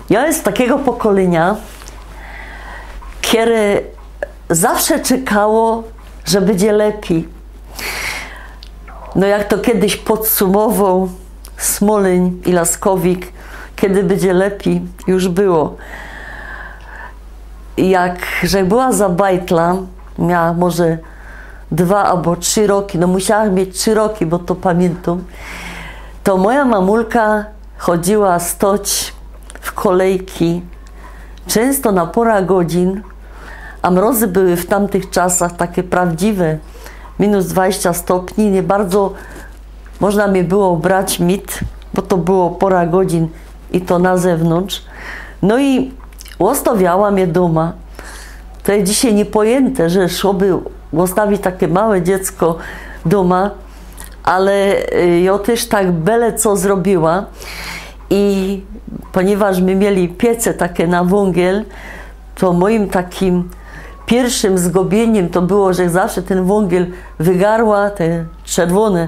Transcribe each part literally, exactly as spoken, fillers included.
Jŏ je z takigo pokolynia, kere zawsze czekało, że bydzie lepij. No, jak to kedyś podsumowoł Smolyń i Laskowik, „Kedy bydzie lepij, już było”. Jak żech była za bajtla, miała może dwa abo trzi roki, no, musiała mieć trzi roki, bo to pamiyntōm, to moja mamulka chodziła stoć w kolejki, czynsto na pora godzin, a mrozy były w tamtych czasach takie prawdziwe, minus dwadzieścia stopni, niy bardzo można mie było brać mit, bo to było pora godzin i to na zewnōntrz. No i ôstowiała mie dōma. To je dzisiej niypojynte, że szło by ôstawić take małe dziecko dōma, ale, y, jŏ tyż tak bele co zrobiła i poniyważ my mieli piece take na wōngiel, to mojim takim piyrszym zgubiyniym to było, że zawsze tyn wōngiel wygarła, te czerwōne,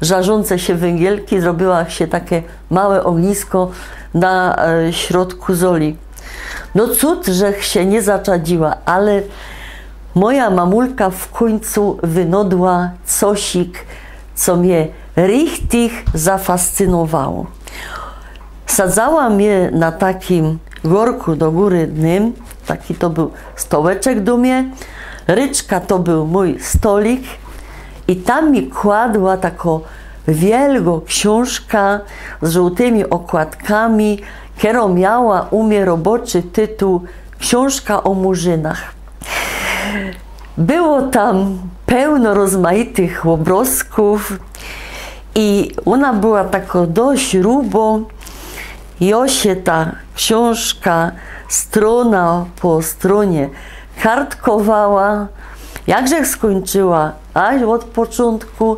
żarzące sie wōngielki, zrobiła sie take małe ôgnisko na, e, środku zoli. No cud, żech sie niy zaczadziła, ale moja mamulka w kōńcu wynodła cosik, co mie richtig zafascynowało. Sadzała mie na takim gŏrku do gōry dnym, taki to bōł stołeczek do mie, ryczka to bōł mōj stolik i tam mi kładła tako wielgo ksiōnżka z żōłtymi ôkładkami, kerŏ miała u mie roboczy tytuł „Ksiōnżka ô Murzynach”. Było tam pełno rozmajtych ôbrozkōw i ôna była tako dość rubo. Jŏ sie ta ksiōnżka strōna po strōnie kartkowała. Jakżech skōńczyła, aż ôd poczōntku.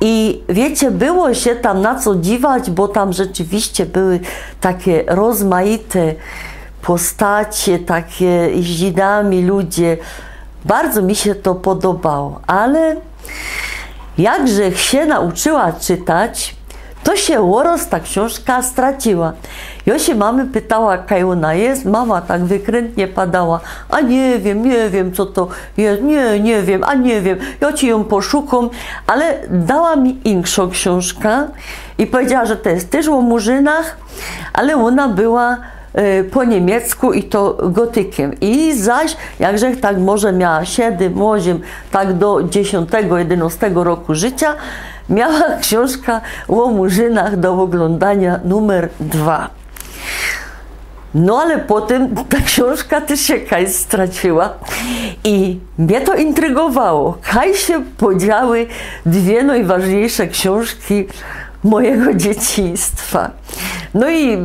I wiycie, było sie tam na co dziwać, bo tam rzeczywiście były take rozmajte postacie, take z dzidami ludzie. Bardzo mi sie to podobało, ale jakżech sie nauczyła czytać, to sie ôroz ta ksiōnżka straciła. Jŏ sie mamy pytała, kaj ôna je. Mama tak wykrętnie padała: „A niy wiym, niy wiym, co to je, niy, niy wiym, a niy wiym, jŏ ci jã poszukōm”, ale dała mi inkszõ ksiōnżka i powiedziała, że to je tyż ô Murzynach, ale ôna była, e, po niymiecku i to gotykiym. I zaś, jakżech tak może miała siedym, ôziym, tak do dziesiōntego, jedynŏstego roku życiŏ, miała ksiōnżka ô Murzynach do ôglōndaniŏ numer dwa. No ale potym ta ksiōnżka tyż sie kaj straciła i mie to intrygowało, kaj sie podziały dwie nojważniyjsze ksiōnżki mojigo dzieciństwa. No i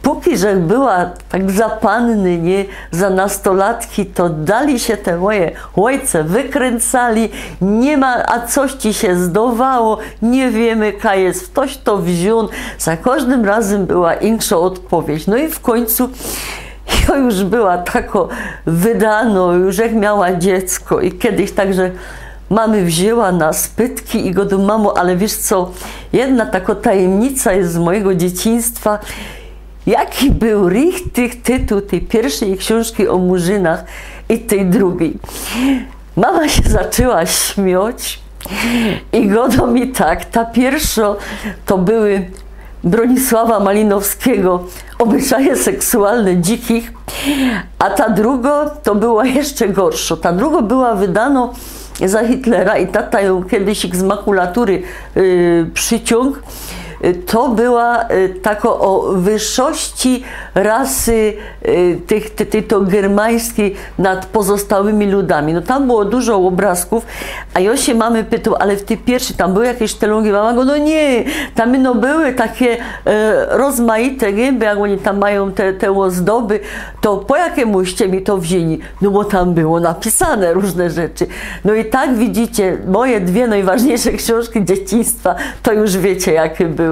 pōki żech była tak za panny, niy, za nastolatki, to dali sie te moje ôjce wykryncyli, niy ma, a coś ci sie zdowało, niy wiymy, kaj je, ftoś to wziōn. Za kożdym razym była inkszŏ ôdpowiydź. No i w kōńcu jŏ już była tako wydanŏ, już jak miała dziecko i kedyś także mamy wziyła na spytki i gŏdōm: „Mamo, ale wiysz co, jedna tako tajymnica je z mojigo dzieciństwa. Jaki bōł richtig tytuł tyj piyrszij ksiōnżki ô Murzynach i tyj drugij?” Mama sie zaczła śmioć i gŏdŏ mi tak: „Ta piyrszŏ to były Bronisława Malinowskigo Ôbyczaje seksualne dzikich, a ta drugŏ to była jeszcze gorszŏ. Ta drugŏ była wydanŏ za Hitlera i tata jã kedyś z makulatury, y, przyciōng. Y, to była, y, tako ô wyższości rasy, y, tych, ty, ty, to germańskij nad pozostałymi ludami”. No tam było dużo ôbrazkōw, a jŏ sie mamy pytała: „Ale w tyj piyrszij tam były jakeś sztelōngi?” Mama gŏdŏ: „No niy, tam ino były take, e, rozmajte gymby, jak ôni tam majōm te, te ôzdoby, to po jakimu ście mi to wziyni?” No bo tam było napisane rōżne rzeczy. No i tak widzicie, moje dwie nojważniyjsze ksiōnżki dzieciństwa, to już wiycie, jake były.